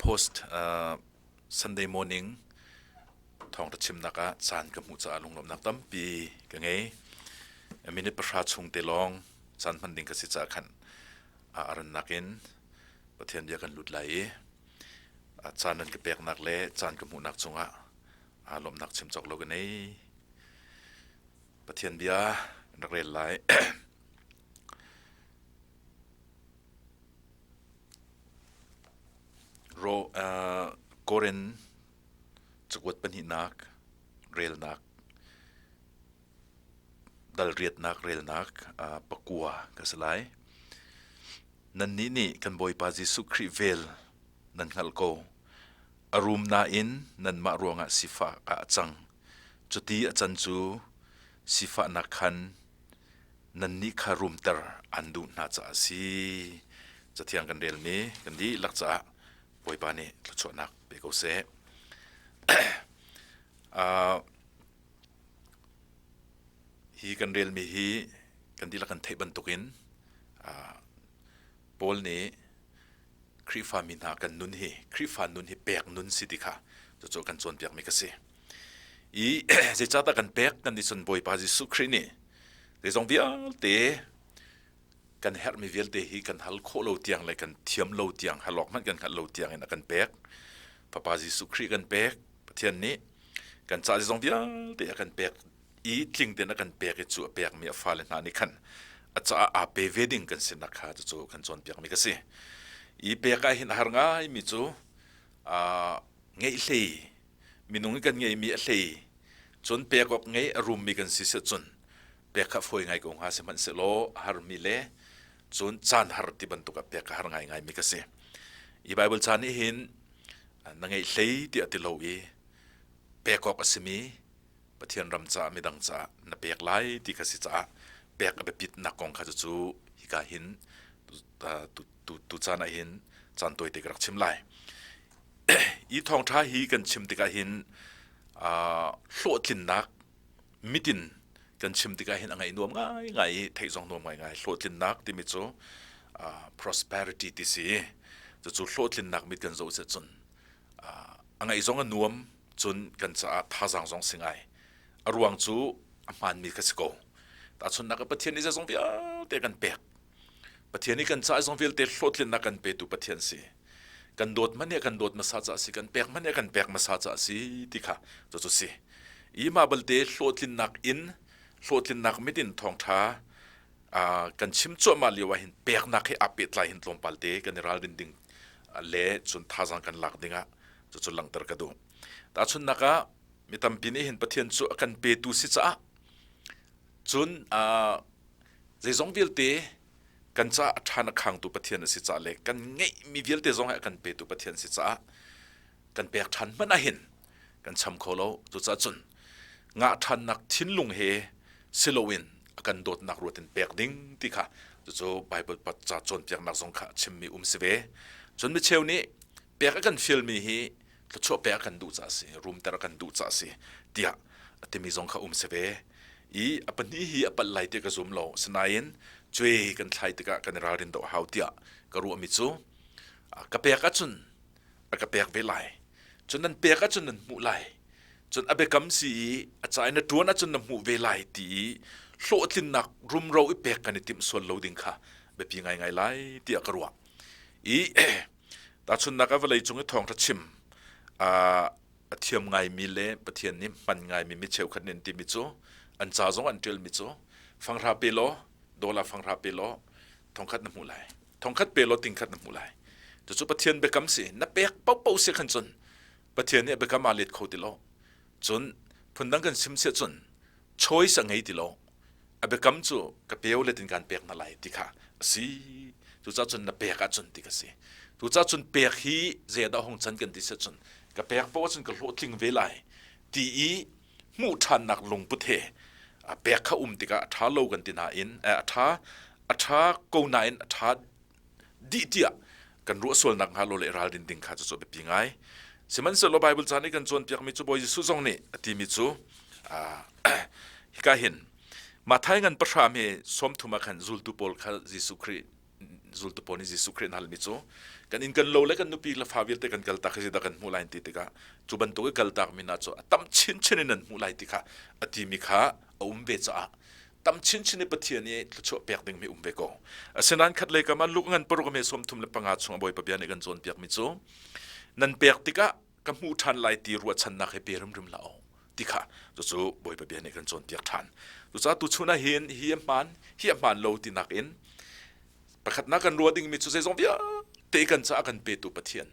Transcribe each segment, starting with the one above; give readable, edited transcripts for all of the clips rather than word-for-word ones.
Post Sunday morning thawngṭha chimnak ah caan ka hmuh caah lunglawmhnak tampi ka ngei. Minute pahra chung te lawng caan hman ding ka si caah khan a rannak in Pathian bia kan lut lai i caan nan ka peknak le caan ka hmuhnak cungah aa lawmhnak chim cawk lo ka nei. Pathian bia kan rak rel lai. Ro uh, Korin cakuat pahnihnak relnak dal riatnak relnak uh, pakua ka si lai. Nannih nih kan Bawipa Jesuh Khrih vel nan hngalh ko. A rum nain nanmah ruangah sifah ah a cang. Cuti a can cu sifahnak khan nannih kha rumter an duh hna caah a si. Cathiang kan relmi kan dihlak caah Bawipa nih thluachuahnak pe ko seh. uh, hi kan relmi hi kan dihlak kan theih bantukin uh, Paul nih Khrihfa mi hna kan nun hi Khrihfa nun hi pek nun si ti kha cucu kan cawnpiakmi ka si. I zeicahdah kan pek kan ti cun Bawipa Jesuh Khrih nih zeizong vialte kan herhmi vialte hi kan hal khawh lo tiang le kan thiam lo tiang hal awk hmanh kan hngalh lo tiang in a kan pek. Fapa Jesuh Khrih kan pek. Pathian nih kan ca zeizong vialte a kan pek i tling tein a kan pek i cu a pekmi a fale hna nih khan a caah aa pe ve ding kan sinak kha cucu kan cawnpiakmi ka si. I pek ah hin a har ngaimi cu ngeih hlei minung i kan ngeihmi a hlei cun pek awk ngei a rummi kan si si cun pek kha fawi ngai ko hnga sihmanhsehlaw a harmi le cun caan har ti bantuk ah pek a har ngaingaimi ka si. I Bible ca nih hin na ngeih hlei tiah ti lo i pek awk a simi Pathian ram caah midang caah na pek lai ti kha si caah pek a biapitnak kong kha cucu hika hin tu, tu caan ah hin caan tawite ka rak chim lai. I thawngṭha hi kan chim tikah hin uh, hlawhtlinnak mitin kan chim tikah hin a ngaih nuam ngaingai i theih zong nuam ngaingai hlawhtlinnak timi cu uh, prosperity ti si cucu hlawhtlinnak mit kan zoh cun uh, a ngaih zong a nuam cun kan caah thazaang zong si ngai. A ruang cu a hmaanmi kha si ko. Tahchunhnak ah Pathian nih zeizong vialte kan pek. Pathian nih kan caah zeizong vialte hlawhtlinnak kan petu Pathian si. Kan dawt hmanh nih a kan dawt hmasa caah si, kan pek hmanh nih a kan pek hmasa caah si ti kha cucu si. I mah balte hlawhtlinnak in hlawhtlinnak mit in thawngṭha kan chim cuahmah lio ah hin peknak he aa pehtlai hin tlawmpal te kan i ralrin ding le cun thazaang kan lak ding ah cucu langhter ka duh. Tahchunhnak ah mi tampi nih hin Pathian cu a kan petu si caah cun zeizong vialte kan caah a ṭhan a khangtu Pathian a si caah le kan ngeihmi vialte zong hi a kan petu Pathian si caah kan pek ṭhan hmanh ah hin kan cham kho lo. Cucaah cun ngah ṭhannak thinlung he si loin a kan dawtnak ruat in pek ding ti kha cucu Bible ca cawnpiaknak zong kha chimmi um si ve. Cun micheu nih pek a kan fialmi hi thluachuah pek a kan duh caah a si, rumter a kan duh caah a si tiah a timi zong kha um si ve. I a pahnih hi a palh lai ti ka zum lo. Asinain cuai kan thlai tikah kan i ralrin deuh a hau tiah ka ruahmi cu ka pek ahcun a ka pek ve lai. Cun nan pek ahcun nan hmuh lai. Cun a biakam si i a ca in na ṭuan ahcun na hmuh ve lai ti i hlawhtlinnak rumro i pek kan i timh sual lo ding kha biapi ngaingai lai tiah ka ruah. I Tahchunhnak ah vawlei cung i thawngṭha chim a thiam ngaimi le Pathian nih hman ngaimi mi cheukhat nih an timi cu an ca zong an ṭialmi cu fanghra pe law dollar fanghra pe law thongkhat na hmuh lai thongkhat pe law tingkhat na hmuh lai cucu Pathian biakam si na pek paohpaoh si khan cun Pathian nih a biakam aa let kho ti lo cun phundang kan sim siah cun choice a ngei ti lo a biakam cu ka peu let in kan pek hna lai ti kha a si cucaah cun na pek ahcun ti ka si cucaah cun pek hi zeidah hung chan kan ti si cun ka pek paoh ahcun ka hlawhtling ve lai ti i hmuh ṭhannak lungput he a pek kha um tikah a ṭha lo kan ti nain a ṭha a ṭha ko nain a ṭha dih tiah kan ruah sual nak hnga lo le ralrin ding kha cu biapi ngai sihmanhsehlaw Bible ca nih kan cawnpiakmi cu Bawi Jesuh zong nih a timi cu hika hin Matthai ngan pahra mi 30 ah khan zultu pawl kha Jesuh Khrih. Zultu pawl nih Jesuh Khrih an halmi cu kan inn kan lo le kan nupi le fa vialte kan kaltak hi zeidah kan hmuh lai ti tikah cu bantuk i kaltak mi hna cu a tam chinchin in an hmuh lai ti kha a timi kha a um ve caah tam chinchin i Pathian i thluachuah pek ding mi um ve ko. Asinain khat lei kam ah Luke ngan paruk me 35 chung a Bawipa bia nih kan cawnpiak mi cu nan pek tikah ka hmuh ṭhan lai ti ruahchannak he pe rimrim hlah u ti kha cucu Bawipa bia nih kan cawnpiak ṭhan. Cucaah tuchun ah hin hi a hmaan hi a hmaan lo ti nakin pakhatnak kan ruah dingmi cu zeizong vialte kan caah kan petu Pathian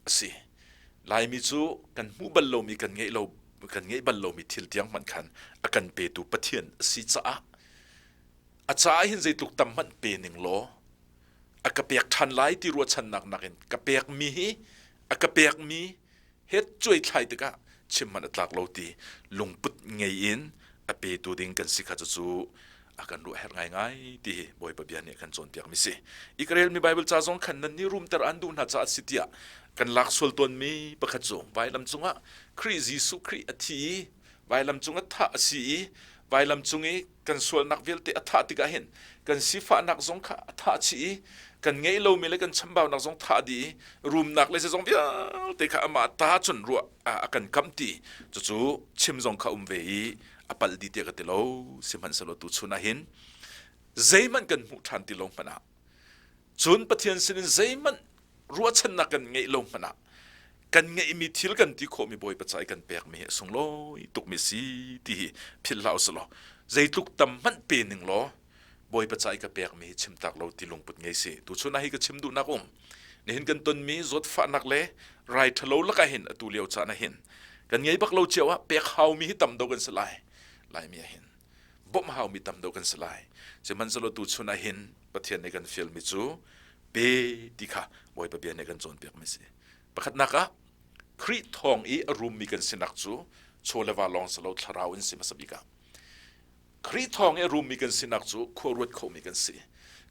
a si. Laimi cu kan hmuh bal lomi kan ngeih lo kan ngeih bal lomi thil tiang hmanh khan a kan petu Pathian a si caah a caah hin zeitluk tam hmanh pe ning law a ka pek ṭhan lai ti ruahchannak nakin ka pekmi hi a ka pekmi he cuai thlai tikah chim hmanh a tlak lo ti lungput ngei in a petu ding kan si kha cucu a kan ruah herh ngaingai ti hi Bawipa bia nih a kan cawnpiak mi si. I ka relmi Bible ca zong khan nan nih rumter an duh hna caah si tiah kan lak sual tawnmi pakhat cu vailam cungah Khrih Jesuh Khrih a thi i vailam cungah thah a si i vailam cung i kan sualnak vialte a thah tikah hin kan sifahnak zong kha a thah chih i kan ngeih lomi le kan chambaunak zong thah dih i rumnak le zeizong vialte kha amah ta cun ruah a kan kamh ti cucu chim zong kha um ve i a palh dih tiah ka ti lo. Sihmanhsehlaw tuchun ah hin zeihmanh kan hmuh ṭhan ti lo hmanh ah cun Pathian sinin zeihmanh ruahchannak kan ngeih lo hmanh ah kan ngeihmi thil kan ti khawhmi Bawipa ca i kan pekmi hi a sunglawi tukmi si ti hi philh hlah usih law zeitluk tam hmanh pe ning law Bawipa ca i ka pekmi hi chimtak lo ti lungput ngei si. Tuchun ah hi ka chim duhnak um. Nihin kan tonmi zawtfahnak le rai ṭhalo lakah hin atu lio caan ah hin kan ngei bak lo cio ah pek haumi hi tam deuh kan si lai. Laimi ah hin bawmh haumi tam deuh kan si lai. Sihmanhsehlaw tuchun ah hin Pathian nih kan fialmi cu pe ti kha Bawipa bia nih kan cawnpiakmi si. Pakhatnak ah Khrih thawng i a rummi kan sinak cu chaw le va lawng si lo thlarau in si hmasa bik ah. Khrih thawng i a rummi kan sinak cu khua ruat khomi kan si.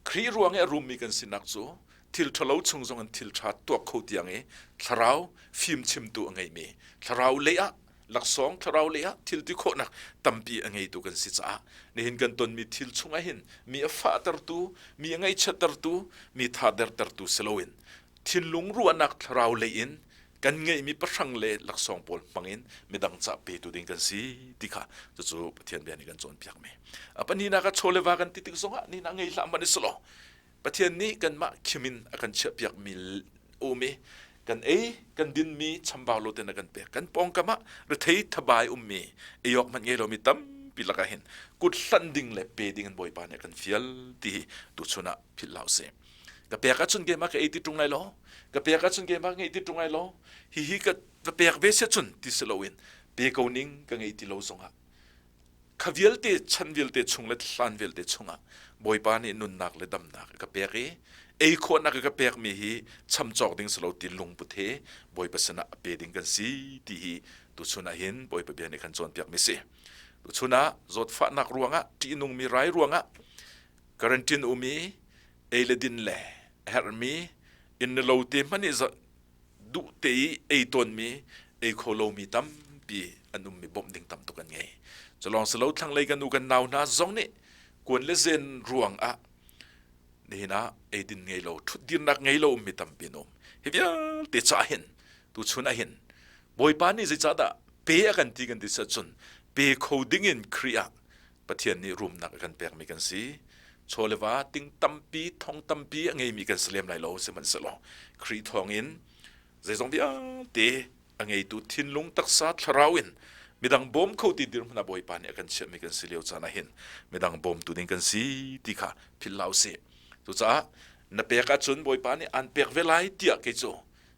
Khrih ruang i a rummi kan sinak cu thil ṭhalo chung zong in thil ṭha tuak kho tiang i thlarau fimchimtu a ngeimi, thlarau lei ah laksawng thlarau lei ah thil ti khawhnak tampi a ngeitu kan si caah nihin kan tonmi thil chungah hin mi a fahtertu, mi a ngaihchiattertu, mi thadertertu si loin thinlung ruahnak thlarau lei in kan ngeihmi pahrang le laksawng pawl hmangin midang ca petu ding kan si ti kha cucu Pathian bia nih kan cawnpiakmi. A pahnihnak ah chaw le va kan ti tik zongah ni na ngei hlah man i selaw Pathian nih kanmah khim in a kan chiahpiakmi um i kan ei kan dinmi chambau lo ten a kan pek. Kan pawngkam ah rethei thabai ummi eiawk hmanh ngei lomi tampi lakah hin kut hlanh ding le pe ding in Bawipa nih a kan fial ti hi tuchun ah philh hlah usih. Ka pek ahcun keimah ka ei ti ṭung lai lo. Ka pek ahcun keimah ka ngeih ti ṭung lai lo. Hihi ka va pek ve sia cun ti si loin pe ko ning ka ngei ti lo zongah kha vialte chan vialte chung le hlan vialte chungah Bawipa nih nunnak le damnak a ka pek i ei khawhnak a ka pekmi hi cham cawk ding si lo ti lungput he Bawipa sinah a pe ding kan si ti hi tuchun ah hin Bawipa bia nih kan cawnpiakmi si. Tuchun ah zawtfahnak ruangah ṭihnungmi rai ruangah quarantine um i ei le din le a herhmi inn le lo te hmanh i duh te i ei tawnmi ei kho lomi tampi an ummi bawmh ding tam tuk an ngei. Culawng si lo thlanglei kan u kan nau hna zong nih kuan le zen ruang ah nihin ah eidin ngei lo ṭhutdirnak ngei lo ummi tampi an um. Hi vialte ca hin tuchun ah hin Bawipa nih zeicahdah pe a kan ti kan ti cun pe kho ding in Khrih ah Pathian nih rumnak a kan pekmi kan si. Chaw le va ting tampi, thong tampi a ngeimi kan si lem lai lo, sihmanhsehlaw Khrih thawngin zeizong vialte a ngeitu thinlung taksa thlarau in midang bawm kho ti dirhmun ah Bawipa nih a kan chiahmi kan si lio caan ah hin midang bawmtu ding kan si ti kha philh hlah usih. Cucaah na pek ahcun Bawipa nih aan pek ve lai tiah kei cu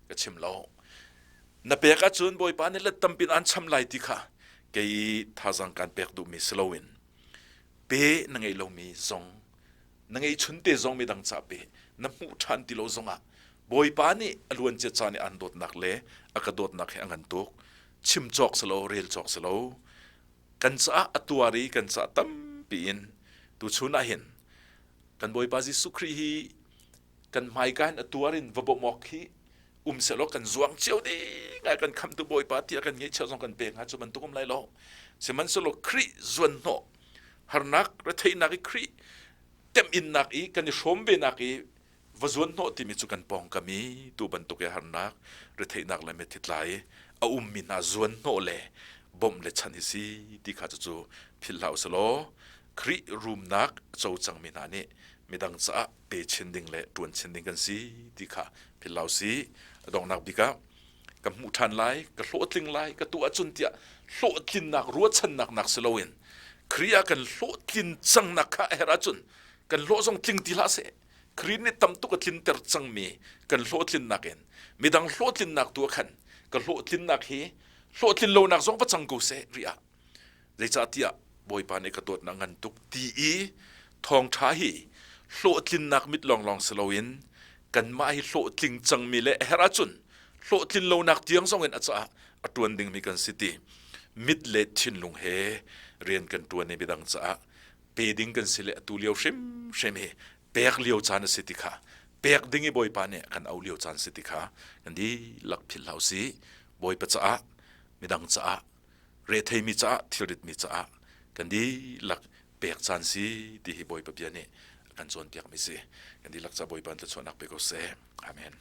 ka chim lo. Na pek ahcun Bawipa nih let tampin aan cham lai ti kha kei thazang kan pek duhmi si loin pe na ngei lomi zong na ngei chun te zong midang ca pe na hmuh ṭhan ti lo zongah Bawipa nih a luancia caan i aan dawtnak le a ka dawtnak hi a ngan tuk chim cawk si lo rel cawk si lo kan caah a tuar i kan caah tampi in tuchun ah hin kan Bawipa Jesuh Khrih hi kan hmaika in a tuar in va bawmh awk hi um sehlaw kan zuang cio ding ai kan khamtu Bawipa tiah kan ngeihchiah zong kan pek hnga cu bantuk um lai lo. Sihmanhsehlaw Khrih zuanhnawh harnak retheihnak i Khrih temhinnak i kan i hrawm ve nak i Va zuan hnawh timi cu kan pawngkam i tu bantuk i harnak, retheihnak le mithitlai a ummi hna zuan hnawh le bawmh le chan hi si ti kha cucu philh hlah usih Khrih rumnak a co cangmi hna nih midang caah pe chin ding le ṭuan chin ding kan si ti kha philh hlah usih. A donghnak bik ah ka hmuh ṭhan lai, ka hlawhtling lai, ka tuah ahcun tiah hlawhtlinnak ruahchannak nak si loin Khrih ah kan hlawhtlin cangnak kha a herh ahcun kan hlawh zong tling ti hlah seh. Khrih nih tam tuk a tlinter cangmi kan hlawhtlinnak in midang hlawhtlinnak tu ah khan ka hlawhtlinnak hi hlawhtlin lonak zong va cang ko seh rih ah zeicahtiah Bawipa nih ka dawtnak ngan tuk ti i thawngṭha hi hlawhtlinnak mit lawnglawng si loin kanmah hi hlawhtling cangmi le a herh ahcun hlawhtlin lonak tiang zong in a caah a ṭuan dingmi kan si ti mit le thinlung he rian kan ṭuan i midang caah pe ding kan si le atu lio hrimhrim hi pek lio caan a si ti kha pek ding i Bawipa nih kan auh lio caan si ti kha kan dihlak philh hlah usih. Bawipa caah midang caah retheimi caah thilritmi caah kan dihlak pek caan si ti hi Bawipa bia nih a kan cawnpiakmi si. Kan dihlak ca Bawipa in thluachuahnak pe ko seh. Amen.